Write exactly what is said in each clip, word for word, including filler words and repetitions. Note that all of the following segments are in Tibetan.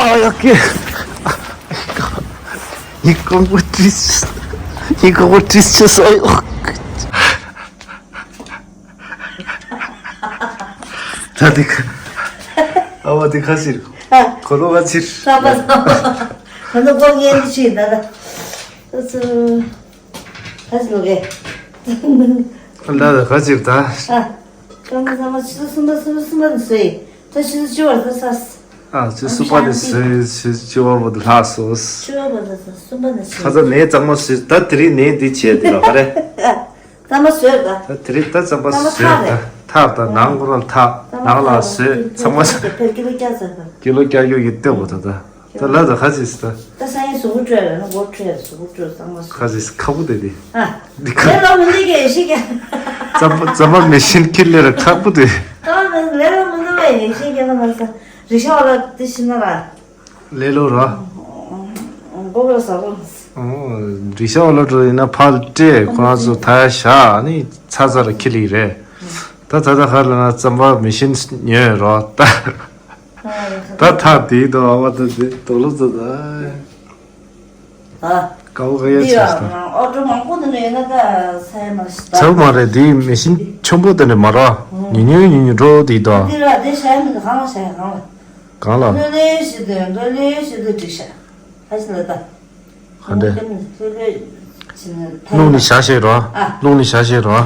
ཨ་ཡ་ཀེ། ཡིག་ཀོང་པོ་ཏྲིས། ཡིག་ཀོང་པོ་ཏྲིས་ཆེ་སོ་ཡོ། ད་འདི་ཁ། ཨ་བ་འདི་ཁ་ཕྱིར། ཨ། གོ་ལོ་ཁ་ཕྱིར། ས་པ་ས་པ། ད་ནི་སྒོ་ངའི་འདི་ཕྱིར་ད་ད། ཨ་ཙི། ད་ཅི་ལོ་གེ། ད་ད་ཁ་ཕྱིར་ད། ཨ། ཀང་ཀང་ས་མ་ཆུ་ཚོད་གསུམ་པ་གསུམ་པ་གསུམ་པ་ནས་བཟོས། ད་ཆུ་ཚོད་བཅུ་བར་ད་ས། ཨ་ཆུ་ཚོད་གསུམ་པ་ནས་བཟོས། ཆུ་ཚོད་བཅུ་བར་བར་དུ་ལྷག་སོང་། བཅུ་བར་བར་དུ་ས་གསུམ་པ་ནས་བཟོས། ཁ་ཚ་ནས་གཙང་མ་བཟོས། ད་དེ་རིང་ནས་འདི་བྱས་འདི་ལ་ག་རེ། རྩམ་པ་བཟོས་ད། ད་དེ་རིང་ད་རྩམ་པ་རྩམ་པ་བཟོས་ད། ཐག་རེད། ཐག་ད་ནང་ཁོ་རང་ཐག་རྩམ་པ་ནང་ལ་ཐག་བཟོས། ཚང་མ་ཕལ་ཆེར་ཀི་ལོ་བརྒྱ་ཙམ་ད། ཀི་ལོ་བརྒྱ་ཡོད་ཀྱི་ལྟོས་པོ་ད་ད། ད་ལ་ད་ཁ་ཅིག་ད། ད་ས་ཡིན་གཟུགས་པོ་བཀྲུས་ལ་ན་མགོ་བཀྲུས་གཟུགས་པོ་བཀྲུས་རྩམ་པ་བཟོས། ཁ་ཅིག་ཁག་པོ་དེ་དེ། ཨ། འདི་ཁ། ལས་ལོ་མི་འདི་གས་ཤི་ག། རྩམ་པ་རྩམ་པ་མེ་ཤིན་ཁྱེར་ལས་ར་ཁག་པོ་དེ། ད་ལས་ལོ་མི་འདི་བས་ཡེ་ཤི་ག་ན་ས། རི་ཤ་བ་ལ་དེ་ཤི་ན་ར། ལེ་ལོ་ར། མགོ་བོ་ཟ་བོ། ཨོ། རི་ཤ་བ་ལ་འགྲོ་ཡིན་ན་ཕར་སྤྲད། ཁོ་རང་ཚོ་ད་ཤ་ནི་ཚ་ཚ་ལ་ཁྱི་ལི་རེད། ད་ད་ད་ཧ་ལ་ན་རྩམ་པ་མེ་ཤིན་ཉོས་རོགས་ད། ད་ཐག་དེའི་དོ་ཨ་བ་ད་དེ་དོ་ལོ་ཚོ་ད། ད། ཀའོ་ཀ་ཡ་ཆེ་ད། ཨོ་ཏོ་མང་པོ་འདི་ནས་ཡོད་ན་ད་ས་ཡ་མ་ཞིག་ད། ཚ་བོ་མ་རེད། དེའི་མེ་ཤིན་ཆེན་པོ་དེ་ནས་མ་རོ། ཉུ་ཉུ་ཉུ་ཉུ་འགྲོ་དེའི་དོ། འདི་ར་དེ་ཤ་ཡ་མི་གང་ལ་ཤ་ཡ་གང་ལ། གང་ལ། ལྷོད་ལྷོད་ཞིག་ཏུ་ལྷོད་ལྷོད་ཞིག་ཏུ་འགྲིག་ཤག་ཧ་ཅི་ལ་ད། ཧ་འདྲེ། ལྷོད་ལྷོད་ཞིག་ནི་ཐ་རླུང་ནི་ཡ་བཞག་ཤེས་རོ། ཨ། རླུང་ནི་བཞག་ཤེས་རོ།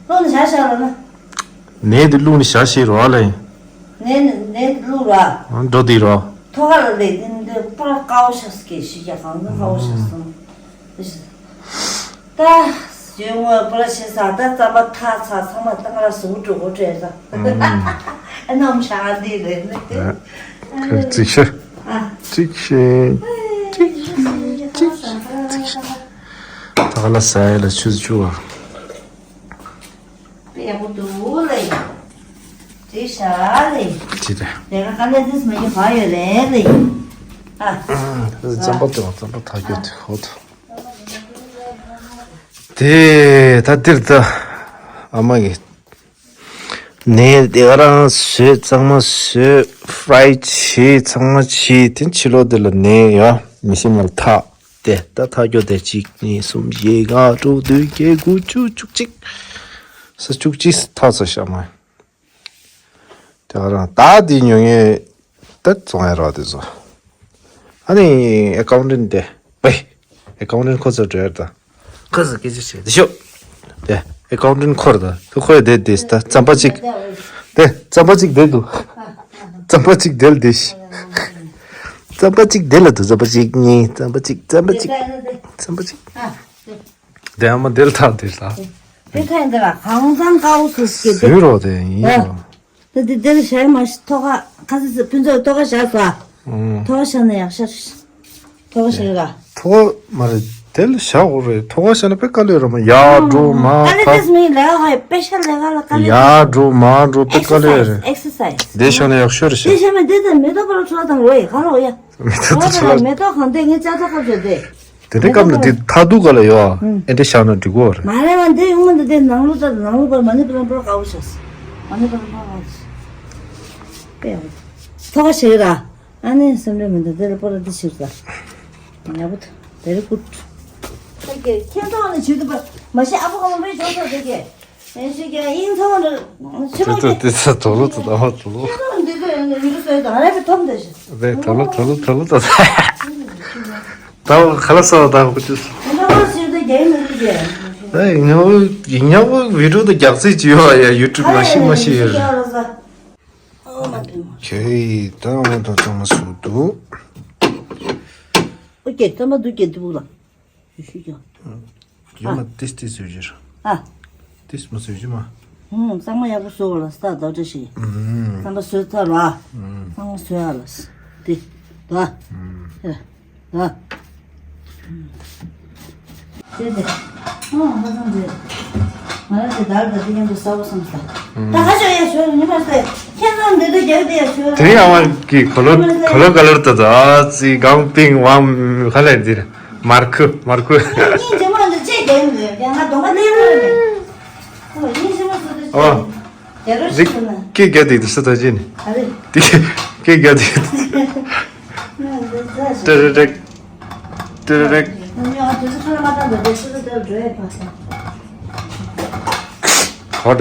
རླུང་ནི་བཞག་ཤག་ལ་ན། ནས་དེ་རླུང་ནི་བཞག་ཤེས་རོ་ཨ་ལེ། ནས་ནས་དེ་རླུང་ར། འགྲོ་དེ་རོ། ཐོ་ཁ་ལ་ལེ་དེ་འདི་པར་དཀའ་བོ་ཤག་སྐད་ཞིག་ཡ་གང་གི་དཀའ་བོ་ཤག་སོང་། ད། ཡོང་བ་པུ་ར་ཤི་ས་ད་རྩམ་པ་ཐག་ཚ་ཚང་མ་ཏང་ར་སུ་འགྲོ་གོ་བྲེལ་ས། ཨ་ནམ་ཤ་འདི་རེད་ནི་དེ། ཅིག་ཤི། ཨ། ཅིག་ཤི། ཅིག་ཅིག་ཅིག་ཤི། ད་ག་ལ་ས་ཡ་ལ་ཆུ་ཆུ་བ། དཔེ་ཡག་པོ་འདུག་ལེ། ཅིག་ཤ་ལེ། ཅི་རེད། ལས་ཀ་དཀའ་ལས་ཚིག་མ་གི་བ་ཡོད་རེད་ལེ། ཨ། རྩམ་པ་དེ་རྩམ་པ་ཐག་གྱོད་དེ་ཧོ་ཐུ། དེ་ད་འདིར་ད་ཨ་མ་གི་ནས་དེ་ག་རང་བཟོས། གཙང་མ་བཟོས། ཧྥ་རའི་བྱས། ཚང་མ་བྱས། དེ་ཕྱི་ལོགས་དེ་ལ་ནས་ཡ་མེ་ཤིན་ནང་ཐག་དེ་ད་ཐག་གྱོད་དེ་གཅིག་གཉིས་གསུམ་བཞི་ལྔ་དྲུག་བདུན་བརྒྱད་དགུ་བཅུ་བཅུ་གཅིག་ས་བཅུ་གཅིག་ཐག་ཚ་ཤ་མ། དེ་ག་རང་ད་དེ་ཉོ་ངེས་ད་བཙོང་ཡ་རོགས་དེ་ཚོ། ཨ་ནི་ཨེ་ཀའུན་ཊན་དེ་པེ། ཨེ་ཀའུན་ཊན་ཁོ་ཚོ་འགྲོ་ཡ་ད། ཁོ་ཚོ་སྐད་ཆ་བཤད་དེ་ཤོག་དེ་ཨེ་ཀའུན་ཊན་ཁོར་ད་དུ་ཁོས་དེ་དེ་ད་རྩམ་པ་གཅིག་དེ་རྩམ་པ་གཅིག་དེ་འདུག་རྩམ་པ་གཅིག་དེ་ལ་དེ་ཤི། རྩམ་པ་གཅིག་དེ་ལ་དུ་རྩམ་པ་གཅིག་གཉིས། རྩམ་པ་གཅིག་རྩམ་པ་གཅིག་རྩམ་པ་གཅིག་དེ་ཨ་མ་དེ་ལ་ཐག་དེ་ལ། དེ་ཐེངས་འདི་ལ་གང་ཚང་དཀའ་བོ་སུ་སྐྱེ་དེ། ཟོས་རོགས་དེ་ཡིན་རོགས། དེ་དེ་དེ་ལ་བྱས་མ་ཤི་ཐོག་ཁ་ཁ་ཚི་ཚི་ཕུན་ཚོགས་ཐོག་ཁ་བཞག་ས། ཐོག་ཁ་བཞག་ན་ཡག་ཤར། ཐོག་ཁ་བཞག་ཡོད་ལ། ཐོག་མ་རེད་དེ་ལ་བཞག་དགོས་རེད། ཐོག་ཁ་བཞག་ན་དཔེ་དཀའ་ལས་རེད་མ། ཡར་འགྲོ་མར་དཀའ་ལས་ཕབ། དེ་མིན་ལས་ཀ་ཧོད་དཔེ་ཤ་ལས་ཀ་ལ་དཀའ་ལས། ཡར་འགྲོ་མར་འགྲོ་དཔེ་དཀའ་ལས་རེད། ཨེག་སར་སའིས། དེ་བཞག་ན་ཡག་ཤོས་རེད་དེ་ཤག་བྱས་མ་དེ་དེ་མེ་ཏོག་པ་ལ་ཁྲོ་བ་དང་རོ་ཡི་ག་རོ་ཡ། མེ་ཏོག་དེ་ཁྲོ་བ་ཁྲོ་བ་དང་མེ་ཏོག་གང་དེ་ངས་ལྕགས་ཐག་ཁབ་བྱས་དེ། དེ་འདྲའི་སྐབས་ན་འདི་ཐག་ཐུག་ག་ལ་ཡོད་ཨ། ཨེ་འདྲ་བཞག་ན་འགྲིག་གོ་རེད། མ་རེད་བ་འདི་ཡོང་མ་འདི་དེ་ནང་ལོ་ད་ནང་ལོ་བར་མ་ནི་པི་ལམ་པོར་དཀའ་བོ་བྱས། མ་ནི་པི་ལམ་པོར་དཀའ་བོ་བྱས། པེ་ཡག་པོ། ཚོ་ག་ཞིག་ར། ཨ་ནི་སེམས་ཁྲལ་མི་འདུག་དེ་ལ་པོ་ར་འདི་ཞིག་ར། ཡག་པོ་འདུག very good། ཁྱེད་ཚོ་ནི་བྱེད་ཐུབ་པ་མ་གཞི་ཨ་ཕོ་ག་མ་པའི་ཇོ་ཚོ་དེ་གས། ཨེ་ཤི་ཀ་ཡིན་ཚང་རེད། ཕྱི་ལོགས་ཀྱི། དེ་ཚོ་དོ་ལོ་དོ་དོ་ལོ། ཕྱི་ལོགས་འདི་ཚོ་ཡིན་ན་ཡུལ་སོ་ཡི་དང་རེད་པའི་ཐོབ་འདི་ཞིག་རེད། དོ་ལོ་དོ་ལོ་དོ་ལོ་དོ། ད་ཁ་ལ་སོ་ད་ཁུ་ཅུ། ང་ཚོ་ཕར་ཕྱིར་དུ་རྒྱ་ཡིག་མི་རིགས་ཀྱི། ཨེ་ཉོ་ཉོ་བི་ཌིའོ་དུ་རྒྱག་རྩིས་ཅི་ཡོད་ཡ་ཡུ་ཊུབ་ནང་ཤི་མ་ཤི་ཡོད་རེད། ཨོ་མ་དུ་མ། ཁྱེད་ད་ང་ད་ད་མ་སུ་དུ། ཨོ་ཀེ་ད་མ་དུ་ཀེ་དུ་ལ། ཡུལ་ཤུལ་ཀྱང་། ཡོད་མ་ཏིས་ཏིས་ཟོས་ཀྱི་ར། ཨ། ཏིས་མ་ཟོས་ཀྱི་མ། ཧུང་གཙང་མ་ཡག་པོ་བཟོ་བ་ལ་ས་ད་འདྲ་ཞིག་ཧུང་། གཙང་མ་བཟོས་ཚར་བ། ཧུང་། གཙང་མ་བཟོས་ཨ་ལ་ས། ཏི། ད། ཧུང་། ཧེ། ད། ཏི་ཏི། ཨོ་ཧ་ཚང་ཏི། ང་རང་ཚོ་དར་དར་དེ་མཉམ་དུ་ཟ་བ་བསམ་ས། ད་ཧ་ཤོ་ཡ་ཤོ་ཉི་མ་ཟེ། ཁྱེད་རང་འདི་ཚོ་རྒྱབ་དེ་ཡ་ཤོ། དེ་རིང་ཨ་མ་གི་གོ་ལོ་གོ་ལོ་ག་ལར་ད་ད་ཙི་གང་པིང་ཝང་ག་ལ་འདིར་མར་ཁུ་མར་ཁུ། ཉིན་རྗེས་མ་འདི་ཅེས་རྒྱབ་ཡིན་ལེ་ཡང་ང་གདོང་པ་ལེ་རོ་རེད། ཨོ་ཉིན་རྗེས་མ་སུ་དུ་ཨོ། ཅེས་རྒྱབ་རོ་ཞིག་ན། ཀེ་རྒྱབ་དེ་དུ་སུ་ད་ཅེ་ནི། ཨ་རེ། དེ་ཀེ་རྒྱབ་དེ། ཏི་རི་རེག་ཏི་རི་རེག What?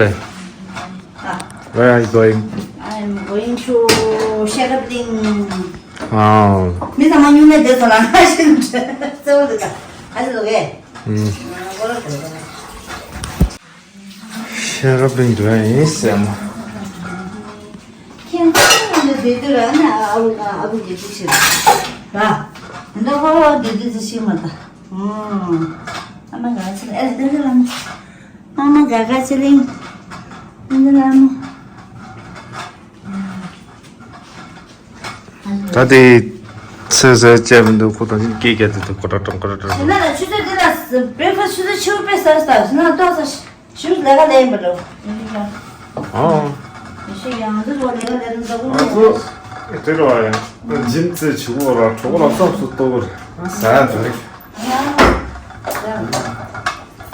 Where are you going? I'm going to Sherabling. Oh. མི་ཚང་མ་སྨྱུང་གནས་བསྡད་ཚོ་ལ་ང་ཞིག་གཙོ་བོ་འདུག་ག་ཨ་ཞིག་ལོག་གས། ཤེས་རབ་གླིང་འགྲོ་ཡ་ཡིན་ཟེར་མ། ཁྱེད་ཚོ་འདི་འདི་ར་ན་ཨ་བུ་ཨ་བུ་རྒྱལ་ཅིག་ཤེས་ར། འདི་ཧོ་ཧོ་འདི་འདི་ཚོ་ཤེས་མ་ད། ཨ་མ་ག་ཚོད་ཨེ་འདི་འདི་ལ་ཨ་མ་ག་ག་ཚོད་ལིང་། འདི་འདི་ལ་ཨ་མ། ད་དེ་ཚེ་ཟེར་བཅད་མི་འདུག་ཁོ་དང་སྐད་རྒྱག་དེ་དུ་ཀོ་ཏྲ་ཀྲང་ཀོ་ཏྲ་ཞེ་ན་ལ་ཆུ་ཚོད་འདི་ལ་བྲེག་ཕ་སི་ཆུ་ཚོད་ཕྱི་པོ་དཔེ་ཟ་ས་ཞེ་ན་ཏོག་ས་ཞུ་ལས་ཀ་ལས་ཡིན་པ་འགྲོ། ཨ་ཞེ་ཡང་འདི་ཚོ་ལས་ཀ་ལས་རིམ་ཟ་གོ་ང་ཚོ་དེ་རུ་བ་ཡང་འཇིམ་རྩེ་ཆུ་བོ་ལ་གྲོགས་ལ་བསམ་སུ་ཏོ་བར་ཟ་ཡ་འདུག་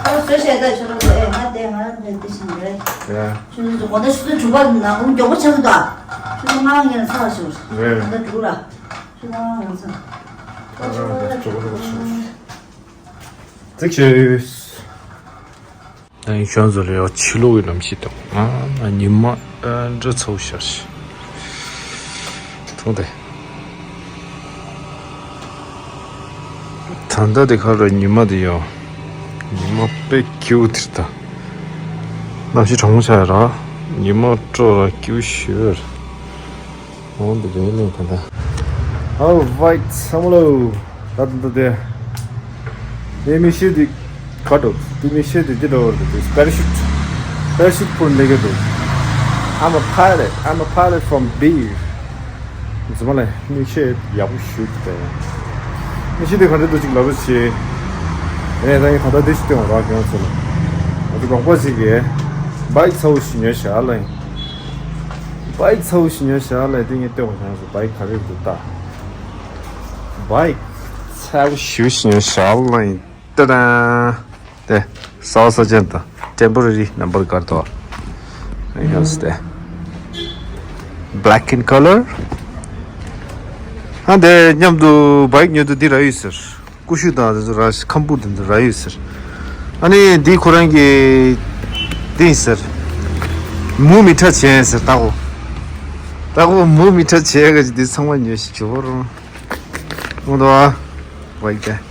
ཨ་བཟོ་བྱས་ད་ཆུ་རོ་ཨེ་ང་དེ་ང་རང་དེ་དེ་བཞིན་རེད། ཡ། ཆུ་ཚོད་གོ་ད་ཆུ་ཚོད་དྲུག་པ་ནང་ཁོང་མགྱོགས་པོ་ཆགས་འདུག་ཆུ་ཚོད་ལྔ་ངན་ལ་ཚར་ཞུ། རེད། ད་དྲུག་ར། ཆུ་ཚོད་ལྔ་ངན་ཚར། ཨ་ད་དྲུག་ར་ཆུ། ཚིག་ཆེ། ད་ཡིན་ཤོང་ཟོ་རེ་ཡོ་ཕྱི་ལོགས་ཀྱི་ལམ་ཤེས་དང་ཨ་ཉི་མ་ཨ་འདྲ་ཚ་བོ་ཤར་ཤི། ཐུང་དེ། ད་ལྟ་དེ་ཁར་ཉི་མ་དེ་ཡོ། ཉི་མ་དཔེ་སྐྱིད་པོ་དེ་ད། གནམ་གཤིས་གྲང་མོ་ཆགས་ཡ་ར། ཉི་མ་དྲོ་ར་སྐྱིད་པོ་ཞེ་པོ་རེད། འོང་འདི་རེད་ལེ་ད་ལྟ། All right བསམ་བློ། ད་ད་ད་དེ། དེ་མི་ཤེས་དེ། ག་འགྲོ། དེ་མི་ཤེས་དེ་འདི་འགྲོ་བར་འདུག་པེ་ར་ཤུཊ། པེ་ར་ཤུཊ་ཕུར་འདེགས་འདུག I'm a pilot. I'm a pilot from Beer. རྫུན་མ་ལས་མི་ཤེས་ཡག་པོ་ཞུ་གི་དེ། མི་ཤེས་དེ་ག་འདྲ་འདུག་ཅིག་ལབ་རོགས་བྱེད། ཨེ་ད་ངས་ད་ལྟ་དེ་ཞིག་སྟོན་འོང་ར་ཁྱོད་ཚོ་ལ། ང་ཚོ་རོགས་པ་ཞིག་གིས་བའིཀ་ཚ་བོ་ཞིག་ཉོས་བཞག་ལ་ཡིན། བའིཀ་ཚ་བོ་ཞིག་ཉོས་བཞག་ལ་ཡིན་དེ་ངས་སྟོན་འོང་ཁྱོད་ཚོ་བའིཀ་ག་རེ་འདུག་ལྟ། བའིཀ་ཚ་བོ་ཞིག་ཉོས་བཞག་ལ་ཡིན། ཏ་ཏ། དེ། གསར་པ་གསར་ཅན་དང་ཊེམ་པོ་ར་རི་ནམ་བར་སྒར་དོ། ཡོངས་ཏེ། Black in color. ཨ་འདི་མཉམ་དུ་བའིཀ་ཉོ་དུ་འདི་ར་ཡོད་ཟེར། ཀུ་ཤུ་དང་དེ་ཚོ་ར་ཁམ་བུ་དེ་ཚོ་ར་ཡོད་ཟེར། ཨ་ནི་འདི་ཁོ་རང་གི་འདི་ཡིན་ཟེར། མུ་མི་ཁྲ་བྱས་ཟེར་ལྟ་གོ། ལྟ་གོ་མུ་མི་ཁྲ་བྱས་ག་ཅིག་འདི་ཚང་མ་ཉོས་ཤིག་བྱོས་རོགས། ངོ་དོ། Right there.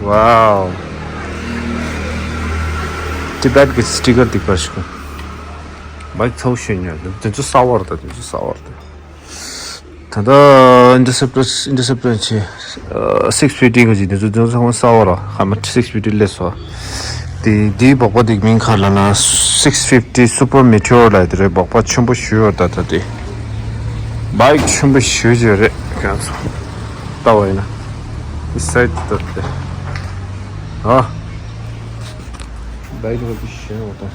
Wow. Tibet གི་སི་ཊི་ཀར་འདི་གར་ཞིག་བའིཀ་ཚ་བོ་ཞིག་ཉོས་འདུག་དེ་ཚོ་གསར་པ་རེད་ད། དེ་ཚོ་གསར་པ་རེད་ད། ད་ལྟ་Interceptor Interceptor ཆེ་six fifty ག་ཅིག་དེ་ཚོ་དེ་ཚོ་ཚང་མ་གསར་པ་རེད། ཧ་མ་six fifty སླེབས་སོང་། དེ་དེའི་སྦག་སྦག་དེ་མིང་ག་རེ་ལབ་ན་six fifty Super Meteor ལབ་དེ་རེད། སྦག་སྦག་ཆེན་པོ་ཞེ་པོ་ཡོད་ད། ད་དེ་བའིཀ་ཆེན་པོ་ཞེ་པོ་ཅིག་རེད། ཁྱེད་ཚོ་ལྟ་བ་ཡིན་ན་འདི་སའིཌ་དེ་ལྟ་དེ། ཨ། བའིཀ་རོ་དེ་ཞེ་པོ་ད།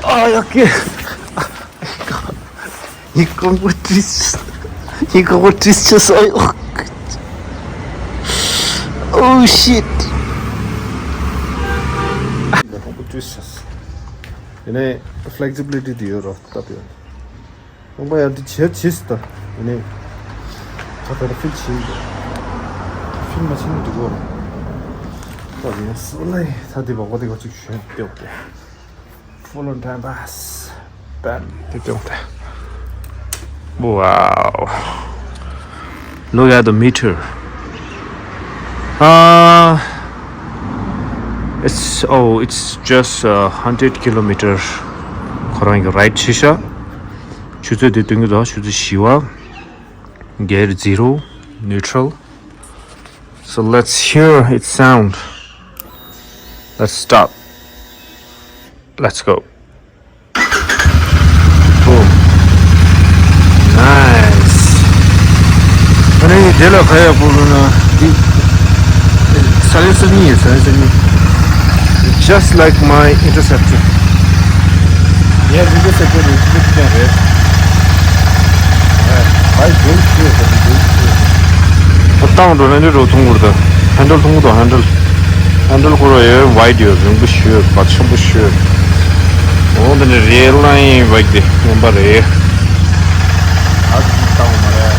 ཨ་ཡ་ཀེ། ཡི་ཀོང་པོ་ཏྲིས། ཡི་ཀོང་པོ་ཏྲིས་ཆེ་སོ་ཡོ། Oh shit. ཡི་ཀོང་པོ་ཏྲིས་ཆེ། ཡིན་ནའི་ཕ་ལེག་སི་བི་ལི་ཊི་དེ་ཡོད་རོ་སྟབས་ཡོད། ཀོང་པོ་ཡང་འདི་བྱེད་བྱེད་སི་ད། ཡིན་ནའི་ད་ད་ཕིལ་བྱེད་ཡིན། ཕིལ་མ་བྱེད་ན་འགྲིག་གོ། ད་ཡིན་སོ་ལེ། ད་འདི་བག་པ་དེ་ག་ཅིག་ཞོན་ཏེ་ཡོད་དེ། Full on time pass. Bam. Wow. Look at the meter. Uh, it's, oh, it's just a hundred kilometer. ཁོ་རང་གི་རའིཌ་ཆེ་ཤ། ཆུ་ཚོད་དེ་སྟོན་གྱི་འདུག་ཆུ་ཚོད་བཞི་པ། Gear zero, neutral. So let's hear its sound. Let's start. Let's go. Oh. Nice. ཨ་ནི་དེ་ལ་ག་ཡག་པོ་ལོ་ན་འདི་ས་ལེ་སར་གཉིས་ཡོད། ས་ལེ་སར་གཉིས། Just like my Interceptor. ཡ་འདི་འདི་སེ་ཀོ་རེད། འདི་འདི་ཀྱང་རེད། ཨ་ཨ་འདི་འདི་འདི་འདི། ཨ་བཏང་འགྲོ་ན་འདི་རུ་མཐོང་གི་རེད་ད། ཧན་ཌལ་མཐོང་གི་འདུག་ཧན་ཌལ། ཧན་ཌལ་ཁོ་ར་ཡོད། ཝའིཌ་ཡོད། རིང་པོ་ཞིག་ཡོད། བ་ཆེན་པོ་ཞིག་ཡོད། འོ་འདི་ནི་རེད་ལ་ཡིན་བ་འདི་སྨན་པ་རེད། ཨ་ཙི་བཏང་མ་རེད།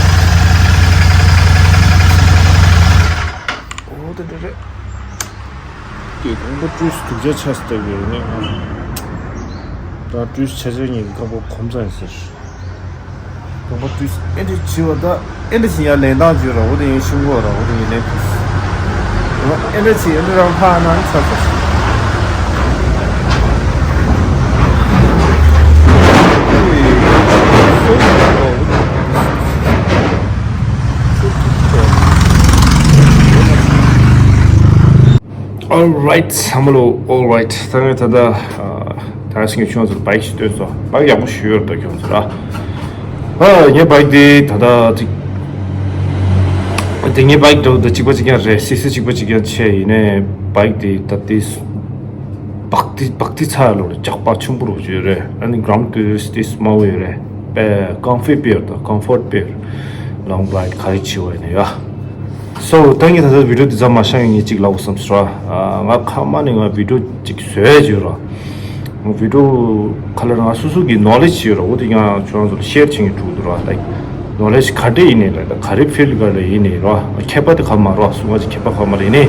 ཏུས་སྡུག་ཅག་ཆགས་སྟེ་གི་ནི། ད་ཏུས་ཆ་ཆ་ཉིད་ཀྱི་རྐང་པ་གོམས་ཙམ་ཟེར། རྐང་པ་ཏུས་ཨེ་འདྲ་བྱེད་པ་ད་ཨེ་འདྲ་བྱེད་ཡ་ལེན་སྟངས་བྱོས་ར། འོ་དེ་ཡིན་ཤིང་གོ་ར། འོ་དེ་ཡིན་ལེན་ཐུབ། ཨེ་འདྲ་བྱེད་ཨེ་འདྲ་རང་ལྷག་ན་ནི་ཆགས་ཚར། Alright, བསམ་བློ། Alright, ད་ངས་ད་ལྟ་ད་ང་ཞིག་ཁྱོད་ཚོར་བའིག་ཞིག་སྟོན་སོང་། བའིག་ཡག་པོ་ཞིག་ཡོད་རེད་ད་ཁྱོད་ཚོར། ཨ་ངའི་བའིག་དེ་ད་ལྟ་ཅིག་དེ་ངའི་བའིག་དེ་ད་གཅིག་པ་གཅིག་རྐྱང་རེད། སི་སི་གཅིག་པ་གཅིག་རྐྱང་བྱས། ཡིན་ནའི་བའིག་དེ་ད་ལྟའི་བག་དེ་བག་དེ་ཚ་ལོ་ལ་ཇག་པ་ཆེན་པོ་རུ་བརྗོད་རེད། ཨ་ནི་གྲང་དུས་དེ་དམའ་བོ་ཡོད་རེད། པས་ཀམ་ཕི་པེར་དང་ཀམ་ཕོར་པེར་ལོང་རའིཌ་ག་རེ་བྱེད་བ་ཡིན་ན་ཡ། སོ་ད་ངས་ད་ལྟ་བི་ཌིའོ་འདི་མཚམས་མ་བཞག་ཡིན། ངས་གཅིག་ལབ་དགོས་བསམ་སོང་ར། ང་ཁ་མ་ནས་ང་བི་ཌིའོ་གཅིག་བཟོས་བྱས་ར། ང་བི་ཌིའོ་ཁ་ལར་ང་སོ་སོ་གི་ནོ་ལེཇ་ཡོད་ར། འོ་དེ་ཡང་ཁྱོད་རང་ཚོར་ཤེར་བྱེད་ཀྱི་འགྲོ་འདུག་ར། ལའིཀ་ནོ་ལེཇ་ག་འདྲ་ཡིན་ནའི་ལ་ད་ག་རེ་ཕིལ་ག་ལ་ཡིན་ནའི་ར། མཁས་པ་དེ་ག་མ་ར། སུ་ང་ཅིག་མཁས་པ་ག་མ་ར། ཡིན་ནའི་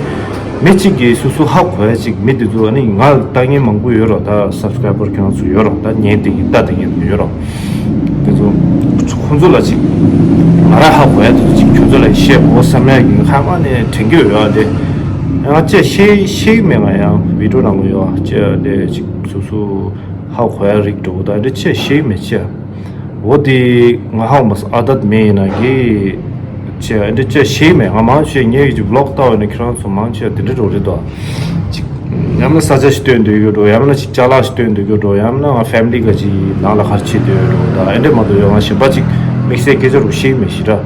མི་གཅིག་གིས་སོ་སོ་ཧ་གོ་ཡ་ཅིག་མི་དེ་ཚོ་ཨ་ནི་ང་ལ་ལྟ་མཁན་མང་པོ་ཡོད་ར། ད་སབ་སི་ཀ་རའི་བར་ཁྱོད་རང་ཚོ་ཡོད་ར། ད་ཉན་བསྡད་མཁན་ལྟ་བསྡད་མཁན་ཡོད་ར། དེ་ཚོ་ཁོང་ཚོ་ལ་ཅིག་ང་རང་ཧ་གོ་ཡ་དེ་ཚོ་ཅིག་ཁྱོད་ཚོ་ལ་བཤད་དགོས་བསམ་ཡ་གི་ཁ་མ་ནས་དྲན་གྱི་ཡོད་ཡ། དེ་ང་ཅིག་ཤེས་ཤེས་ཀྱི་མེད། ང་ཡང་བི་ཌིའོ་ནང་ལ་ཡོད་ཅིག་དེ་ཅིག་སོ་སོ་ཧ་གོ་ཡ་རིགས་འགྲོ་ད་དེ་ཅིག་ཤེས་ཀྱི་མེད་ཅིག་འོ་དེ་ང་ཧ་གོ་མ་སོང་། ཨ་དད་མེད་ཡིན་ན་གི་ཅིག་ཨ་འདྲ་ཅིག་ཤེས་མེད། ང་མང་ཆེ་ངའི་གི་ཅིག་ཝི་ལོག་ལྟ་བ་ནི་ཁྱེད་རང་ཚོ་མང་ཆེ་དེ་འདྲ་འགྲོ་རེད་དོ། ཅིག་ཡང་ན་ས་ཆ་ཞིག་སྟོན་འདོད་ཡོད་འགྲོ། ཡང་ན་ཅིག་ཅ་ལག་ཞིག་སྟོན་འདོད་ཡོད་འགྲོ། ཡང་ན་ང་ཕེ་མི་ལི་ག་ཅིག་ནང་ལ་ག་རེ་བྱེད་འདོད་ཡོད་འགྲོ། ད་ཨ་འདྲ་མ་གཏོགས་ཡང་ང་གཞན་པ་ཅིག་དམིགས་བསལ་སྐད་ཆ་རུ་ཤེས་མེད་ཞེ་དྲག་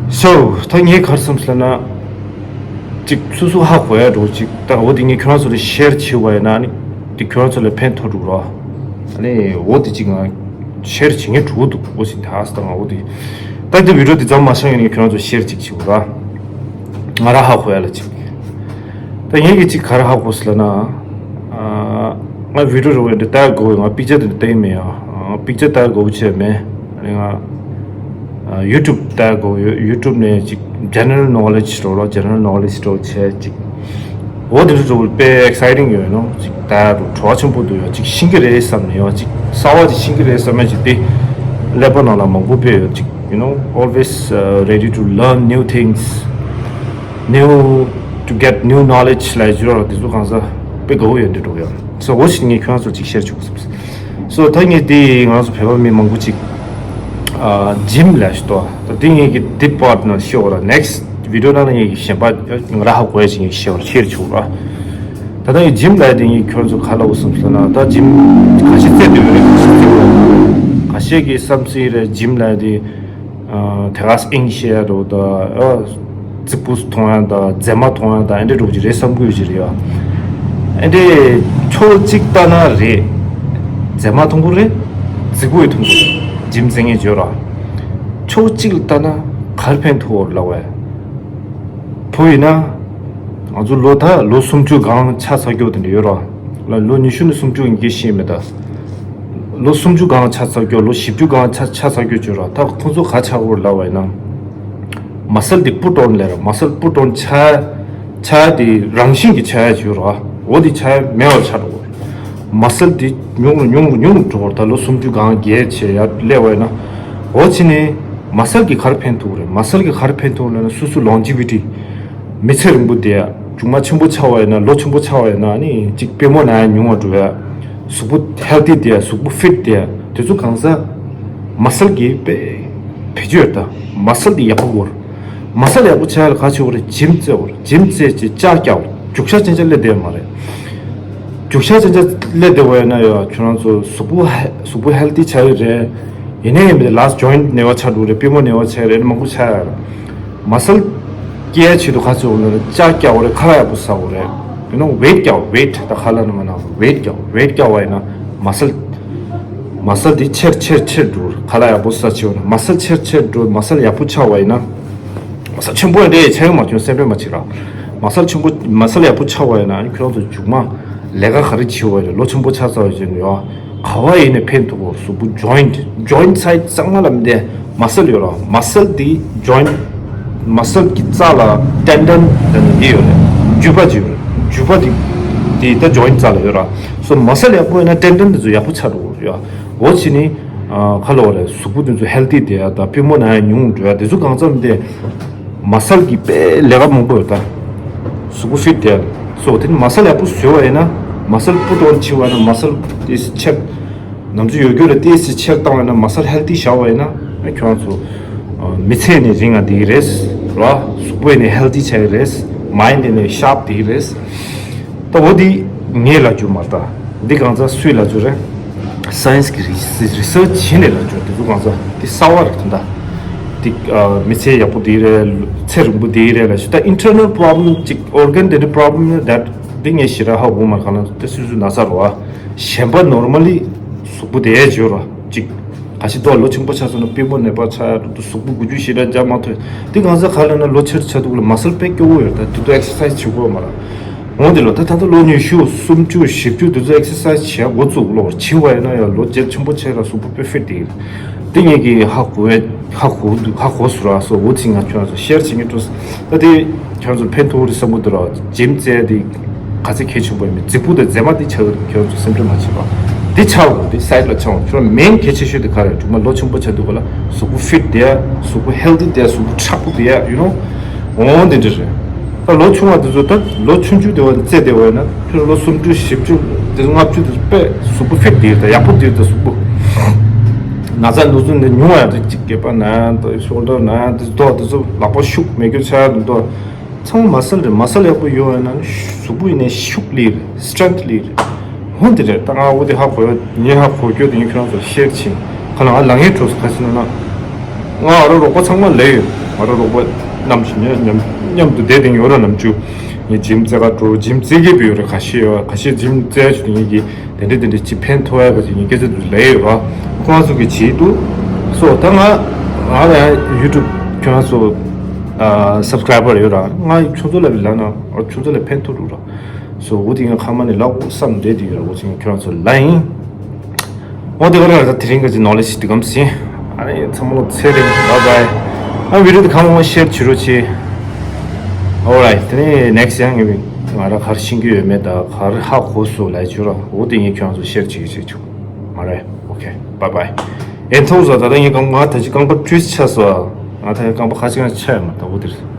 སོ་ད་ངས་ག་རེ་བསམ་ཟེར་ན། ཅིག་སོ་སོ་ཧ་གོ་ཡ་འགྲོ་ཅིག་ད་འོ་དེ་ངས་ཁྱོད་རང་ཚོ་ལ་ཤེར་བྱེད་པ་ཡིན་ན་ནི་དེ་ཁྱོད་རང་ཚོ་ལ་ཕན་ཐོགས་འགྲོ་ར། ཨ་ནི་འོ་དེ་ཅིག་ང་ཤེར་བྱེད་ངེས་འགྲོ་འདུག་འོ་ཞིག་ད་ཨ་སི་ད་ང་འོ་དེ་ད་དེ་བི་ཌིའོ་དེ་མཚམས་མ་བཞག་ཡིན་ནི་ཁྱོད་རང་ཚོ་ཤེར་ཅིག་བྱེད་དགོས་ར། ང་རང་ཧ་གོ་ཡ་ལ་ཅིག་ད་ངས་གི་ཅིག་ག་རེ་ཧ་གོ་སོང་ལབ་ན། ང་བི་ཌིའོ་རུ་འདི་ལྟ་དགོས། ང་པིག་ཅར་དེ་འདྲ་བལྟས་མེད་ཡ། པིག་ཅར་ལྟ་དགོས་བྱས་མེད། ཨ་ནི་ང་ཡུ་ཊུབ་ལྟ་དགོས། ཡུ་ཊུབ་ནས་ཅིག་ཇེ་ནེ་རལ་ནོ་ལེཇ་འགྲོ་རོགས། ཇེ་ནེ་རལ་ནོ་ལེཇ་འགྲོ་བྱས་ཅིག་འོ་དེ་འདྲ་འགྲོ་དཔེ་ཨེག་སའི་ཊིང་ཡོད་ནོ། ཅིག་ལྟ་རུ་བྲོ་བ་ཆེན་པོ་འདུག་ཡ། ཅིག་ཤེས་ཀྱི་རེད་བསམ་ནས་ཡ། ཅིག་གསར་བ་ཅིག་ཤེས་ཀྱི་རེད་བསམ་ཡ་ཅིག་དེ་ཀླད་པ་ནང་ལ་མང་པོ་དཔེ་ཡོད། ཅིག you know always ready to learn new things, new to get new knowledge ལ་ཡོད་ར། དེ་ཚོ་གང་ཟག་དཔེ་དགའ་བོ་ཡོད་འདི་འགྲོ་ཡ། སོ་འོ་ཞིག་ངས་ཁྱོད་རང་ཚོ་ཅིག་ཤེར་བྱེད་དགོས་བསམ། སོ་ད་ངས་དེ་ང་ཚོ་བོད་པ་མི་མང་པོ་ཅིག་ཨ་ཇིམ་ལ་ཞུ་དོ། ད་དེ་ངས་ཀྱི་དེ་པར་ནང་ཤེས་བ་ར། ནེག་སི་ཊི་བི་ཌིའོ་ནང་ལ་ངས་ཀྱི་གཞན་པ་ང་ར་ཧ་གོ་ཡ་ཅིག་ངས་ཤེས་བ་ཤེར་བྱེད་དགོས་ར། ད་ལྟ་ངས་ཇིམ་ལ་དེ་ངས་ཁྱོད་ཚོ་ག་ལ་འོ་བསམ་སོང་ན། ད་ཇིམ་ཁ་ཤས་རྩེ་འདོད་རེད། ཁ་ཤས་རྩེ་འོ་ཁ་ཤས་ཀྱི་བསམ་སྲིད་རེད། ཇིམ་ལ་དེ་དེ་ག་སེ་ཨིང་ཤེས་ཡ་འགྲོ་ད། རྫིག་པོ་མཐོང་ཡ་ད། མཛེས་མ་མཐོང་ཡ་ད། ཨེ་འདྲ་འགྲོ་གི་རེད་བསམ་གི་ཡོད་ཀྱི་རེད་ཡ། ཨེ་འདྲ་ཕྱོགས་གཅིག་ལྟ་ན་རེད། མཛེས་མ་མཐོང་གི་རེད། རྫིག་པོ་ཡི་མཐོང་གི་རེད། ཇིམ་རྩེ་ངེས་བརྗོད་ར། ཕྱོགས་གཅིག་ལ་ལྟ་ན་གར་ཕན་ཐོགས་ལ་བས། བུ་ཡིན་ན་ང་ཚོ་ལོ་ད་ལོ་སུམ་ཅུ་སྒང་ཆ་ཚ་རྒྱུ་དེ་འདྲ་ཡོད་ར། ལོ་ཉི་ཤུ་ནས་སུམ་ཅུ་ཡིན་གྱི་ཤེས་མེད་ད། ལོ་སུམ་ཅུ་སྒང་ཆ་ཚ་རྒྱུ། ལོ་བཞི་བཅུ་སྒང་ཆ་ཆ་ཚ་རྒྱུ་བྱོས་ར། ད་ཁོང་ཚོ་ག་ཆགས་ཡོད་ལབ་པ་ཡིན་ན། མ་སལ་དེ་པུ་ཊོན་ལབ་ར། མ་སལ་པུ་ཊོན་ཆགས་ཆགས་དེ་རང་བཞིན་གྱི་ཆགས་ཡ་བྱོས་ར། འོ་དེ་ཆགས་མེད་པར་ཆགས་འགྲོ་གི་རེད། མ་སལ་དེ་ཉུང་རུ་ཉུང་རུ་ཉུང་རུ་འགྲོ་གི་རེད། ད་ལོ་སུམ་ཅུ་སྒང་བརྒྱད་བྱས་ཡ་སླེབས་པ་ཡིན་ན། འོ་བྱས་ནས་མ་སལ་གྱིས་ག་རེ་ཕན་ཐོགས་རེད། མ་སལ་གྱིས་ག་རེ་ཕན་ཐོགས་ལབ་ན་སོ་སོ་ལོང་ཇི་བི་ཊི། མི་ཚེ་རིང་པོ་བསྡད་ཡ། མཇུག་མ་ཆེན་པོ་ཆགས་པ་ཡིན་ན། ལོ་ཆེན་པོ་ཆགས་པ་ཡིན་ན་ནི་ཅིག་པུས་མོ་ན་ཡ་ཉུང་བ་འགྲོ་ཡ། གཟུགས་པོ་ཧེལ་ཐི་བསྡད་ཡ། གཟུགས་པོ་ཕིཊ་བསྡད་ཡ། དེ་ཚོ་གང་ཟག་མ་སལ་གྱི་དཔེ་བེད་སྤྱོད་ད། མ་སལ་དེ་ཡག་པོ་དགོས་རེད། མ་སལ་ཡག་པོ་ཆགས་ཡ་ལ་ག་བྱེད་དགོས་རེད། ཇིམ་རྩེ་དགོས་རེད། ཇིམ་རྩེ་ཅིག་ལྕགས་རྒྱག་རྒྱུག་ཤར་ཅན་ཅན་སླེབས་བསྡད་མ་རེད། རྒྱུག་ཤར་ཅན་ཅན་སླེབས་བསྡད་པ་ཡིན་ན་ཡ་ཁྱོད་རང་ཚོ་གཟུགས་པོ་ཧེ་གཟུགས་པོ་ཧེལ་ཐི་ཆགས་ཀྱི་རེད། ཡིན་ནའི་ཡིན་པ་དེ་ལ་ཇོ་ཡིན་ཊི་ནད་པ་ཆགས་འགྲོ་རེད། པུས་མོ་ནད་པ་ཆགས་རེད། མང་པོ་ཆགས་ཡ་རེད། མ་སལ་སྐྱེ་ཡ་ཆེད་དུ་ག་ཚོད་འོང་ན་ལྕགས་རྒྱག་དགོས་རེད། ཁ་ལག་ཡག་པོ་ཟ་དགོས་རེད། you know weight རྒྱག་དགོས། weight ད་ཁ་ལག་ནང་མ་ནང་weight རྒྱག་དགོས། weight རྒྱག་པ་ཡིན་ན་མ་སལ་མ་སལ་དེ་ཆེར་ཆེར་ཆེར་འགྲོ། ཁ་ལག་ཡག་པོ་ཟ་ཆེ་བ་ན་མ་སལ་ཆེར་ཆེར་འགྲོ། མ་སལ་ཡག་པོ་ཆགས་པ་ཡིན་ན། མ་སལ་ཆེན་པོ་རེད་ཆགས་ཡོད་མ་བྱུང་སེམས་པས་མ་བྱེད་ར། མ་སལ་ཆེན་པོ་མ་སལ་ཡག་པོ་ཆགས་པ་ཡིན་ན་ཁྱོད་རང་ཚོ་མཇུག་མ་ལས་ཀ་ག་རེ་བྱེད་པ་རེད། ལོ་ཆེན་པོ་ཆགས་ཚར་བ་བྱས་ནས་ཡོད། ག་བ་ཡིན་ནས་ཕན་ཐོགས་པ། གཟུགས་པོ་ཇོ་ཡིན་ཊི་ཇོ་ཡིན་ཊི་སའི་ཌི་གཙང་མ་ལ་མི་བསྡད། མ་སལ་ཡོད་ར། མ་སལ་དེ་ཇོ་ཡིན་ཊི་མ་སལ་གྱི་རྩ་ལ་ཊེན་ཌོན་ལབ་ནས་འདི་ཡོད་རེད། རྒྱུས་པ་ཅིག་ཡོད་རེད། འཇུ་བ་དེ་དེ་ད་ཇོ་ཡིན་རྩ་ལ་ཡོད་ར། སོ་མ་སལ་ཡག་པོ་ཡོད་ན་ཏན་ཏན་དེ་ཚོ་ཡག་པོ་ཆགས་འགྲོ་གི་ཡོད། འོ་ཕྱི་ནི་ཁ་ལོ་རེ་གཟུགས་པོ་དེ་ཚོ་ཧེལ་ཐི་དེ་ཡ་ད་པུས་མོ་ན་ཡ་ཉུང་འགྲོ་ཡ་དེ་ཚོ་གང་འཚམ་དེ་མ་སལ་གི་དཔེ་ལས་ཀ་མང་པོ་ཡོད་ད། གཟུགས་པོ་ཕིཊ་དེ་ཡ། སོ་དེ་ནི་མ་སལ་ཡག་པོ་བཟོས་པ་ཡིན་ན་མ་སལ་པུ་ཏོར་ཆི་བ་ཡིན་ན་མ་སལ་དེ་ཆེབ། ནམ་རྒྱུན་ཡོད་རྒྱུ་ལ་ཏོག་ཙམ་ཆེར་བཏང་བ་ཡིན་ན་མ་སལ་ཧེལ་ཐི་བཞག་པ་ཡིན་ན་ཁྱོད་རང་ཚོ་མི་ཚེ་ནས་རིང་ང་བསྡད་ཀྱི་རེད་ར། གཟུགས་པོ་ནས་ཧེལ་ཐི་ཆགས་ཀྱི་རེད། མའིན་ཌི་ནས་ཤརབ་བསྡད་ཀྱི་རེད། ད་འོ་འདི་ངས་ལབ་རྒྱུ་མ་རེད་ད། འདི་གང་ཚ་སུས་ལབ་རྒྱུ་རེད། སའེན་སི་གི་རི་རི་སར་ཆི་བྱས་ནས་ལབ་རྒྱུ་འདི་ཚོ་གང་ཚ་འདི་གསར་བ་རེད་ད། འདི་མི་ཚེ་ཡག་པོ་བསྡད་ཀྱི་རེད། ཚེ་རིང་པོ་བསྡད་ཀྱི་རེད་ལབ་ཞུ། ད་ཨིན་ཊར་ནལ་པོ་རོབ་ལེམ་ཅིག་ཨོར་གན་དེ་འདྲ་པོ་རོབ་ལེམ་ནི་ད་འདི་ངས་ཞེ་དྲག་ཧ་གོ་མ་རེད། གང་ལ་ད་སུས་སུས་ན་ཚ་རོ་ཨ། གཞན་པ་ནོར་མལ་ལི་གཟུགས་པོ་བདེ་བྱོས་ར་ཅིག་ཁ་ཤས་ཏོག་ལོ་ཆུང་པོ་ཆགས་སོང་ན་པུས་མོ་ནད་པ་ཆགས་ཡ་འགྲོ་འདུག་གཟུགས་པོ་འགུལ་སྐྱོད་ཞེ་དྲག་རྒྱག་མ་ཐུབ། དེ་གང་ཟག་ག་ལ་ན་ལོ་ཆེར་ཆགས་འདུག་ལ་མ་སལ་དཔེ་སྐྱོ་བོ་ཡོད། ད་དེ་ཚོ་ཨེག་སར་སའི་ཛི་བྱེད་དགོས་མ་ར། འོང་དེ་ལོ་ད་ད་ལྟ་ལོ་ཉི་ཤུ་སུམ་ཅུ་བཞི་བཅུ་དེ་ཚོ་ཨེག་སར་སའི་ཛི་བྱེད་འགོ་བཙུགས་ལོ་བྱེད་བ་ཡིན་ན་ཡང་ལོ་བརྒྱད་ཆེན་པོ་ཆགས་ལ་གཟུགས་པོ་དཔེ་ཕིཊ་དེ་ཡིན། དེ་ངེད་ཀྱི་ཧ་གོ་བས་ཧ་གོ་འདུག་ཧ་གོ་སོང་ར། སོ་འོ་ཚིག་ང་ཁྱོད་ཚོ་ཤེར་བྱེད་ངེས་འགྲོ། ད་དེ་ཁྱོད་ཚོ་ཕན་ཐོགས་རེད་བསམ་གི་འདུག་ར། ཇིམ་རྩེ་དེ་ག་ཚད་གལ་ཆེན་པོ་ཡིན་མིན་རྫིག་པོ་དང་རྫས་མ་དེ་ཆགས་ཀྱི་རེད། ཁྱོད་ཚོ་སེམས་ཁྲལ་མ་བྱེད་པ། དེ་ཆགས་འོང་དེ་སའིཌ་ལ་ཆགས་འོང་། ཁྱོད་མེན་གལ་ཆེ་ཤོས་དེ་ག་རེད། གྲོགས་མོ་ལོ་ཆུང་པོ་ཆགས་འདུག་ག་ལ་གཟུགས་པོ་ཕིཊ་དེ་ཡ་གཟུགས་པོ་ཧེལ་ཐི་དེ་ཡ་གཟུགས་པོ་མཁྲེགས་པོ་དེ་ཡ་ཡུ་ནོ། འོང་དེ་འདྲ་རེད། ད་ལོ་ཆུང་བ་དེ་ཚོ་ད་ལོ་ཆུང་ཆུང་དེ་བ་རྩེ་དེ་བ་ཡིན་ན་ཁྱོད་ལོ་སུམ་ཅུ་བཞི་བཅུ་དེ་ཚོ་ལྔ་བཅུ་དེ་ཚོ་དཔེ་གཟུགས་པོ་ཕིཊ་དེ་ཡོད་ད། ཡག་པོ་དེ་ཡོད་ད་གཟུགས་པོ། ན་ཚ་འདུག་ཚོད་འདི་ཉུང་བ་ཡང་ད་ཅིག་སྐེད་པ་ན་ཡང་ད་ཤོལ་ཌར་ན་ཡང་ད་ལྟོ་དེ་ཚོ་ལག་པ་ཤུགས་མེད་རྒྱུ་ཆགས་འདུག་ཚང་མ་མ་སལ་རེད། མ་སལ་ཡག་པོ་ཡོད་ཡིན་ན་གཟུགས་པོ་ཡིན་ནའི་ཤུགས་ལི་རེད། སི་ཊེང་ཐི་ལི་རེད། འོ་འདི་རེད། ད་ང་འོ་དེ་ཧ་གོ་ཡོད། ངས་ཧ་གོ་རྒྱུ་དེ་ངས་ཁྱོད་རང་ཚོར་ཤེར་བྱེད། ཁ་ལ་ང་ལ་ངའི་གྲོགས་སུ་ཁ་ཤས་ན་ན་ང་ཨ་རོ་རོགས་པ་ཚང་མ་ལས་ཡོད། ང་ཨ་རོ་རོགས་པ་རྣམས་ཞིག་མཉམ་མཉམ་དུ་བསྡད་དེ་ཡོད་ར། ནམ་རྒྱུན་ངས་ཇིམ་རྩེ་ག་འགྲོ་ཇིམ་རྩེ་གི་བུ་ཡོད་ར། ཁ་ཤས་ཡོད། ཁ་ཤས་ཇིམ་རྩེ་ཡ་ཆུ་དེ་ངས་ཀྱི་དེ་འདྲ་དེ་འདྲ་ཅི་ཕན་ཐོགས་ཡ་ག་ཅིག་ངས་སྐད་ཆ་དུ་ལས་ཡོད་ར། ཁོང་ཚོ་གི་བྱེད་འདུག་སོ་ད་ང་ང་ལ་ཡང་ཡུ་ཊུབ་ཁྱོད་རང་ཚོ་ཨ་སབ་སི་ཀ་རའི་བར་ཡོད་ར། ང་ཁྱོད་ཚོ་ལ་བི་ལ་ན་ཁྱོད་ཚོ་ལ་ཕན་ཐོགས་འདུག་ར། སོ་འུ་དེ་ངས་ཁ་མ་ནས་ལབ་དགོས་བསམ་བསྡད་དེ་ཡོད་ར། འུ་ཚོ་ངས་ཁྱོད་རང་ཚོ་ལ་ཡིན། འོ་དེ་ག་ར་ད་དེ་རིང་ག་ཅིག་ནོ་ལེ་ཇི་དེ་གམ་སྲིད། ཨ་ནི་ཚང་མ་ལ་ཚེ་རིང་། བཱའི་བཱའི། ཨ་བི་ཌི་ཡོ་དེ་གང་མང་ཤེར་བྱེད་རོགས་བྱེད། ཨོ་རའིཊ། དེ་ནས་ནེག་སི་ཡང་ངས་ང་ར་ག་རེ་ཤེས་ཀྱི་ཡོད་མེད་དང་ག་རེ་ཧ་གོ་སོང་ལབ་བྱེད་རོགས། འོ་དེ་ངས་ཁྱོད་རང་ཚོ་ཤེར་བྱེད་ཀྱི་བྱེད་ཆོག་མ་རེད། ཨོ་ཁེ། བཱའི་བཱའི། ཨེ་མཐོང་སོང་། ད་ལྟ་ངས་རྐང་ང་ད་ཅི་རྐང་པ་བཀྲུས་ཆགས་སོང་། ང་ད་རྐང་པ་ཁ་ཅིག་ང་ཆགས་ཡོད་མ་རེད། ད་འོ་དེ་རེད།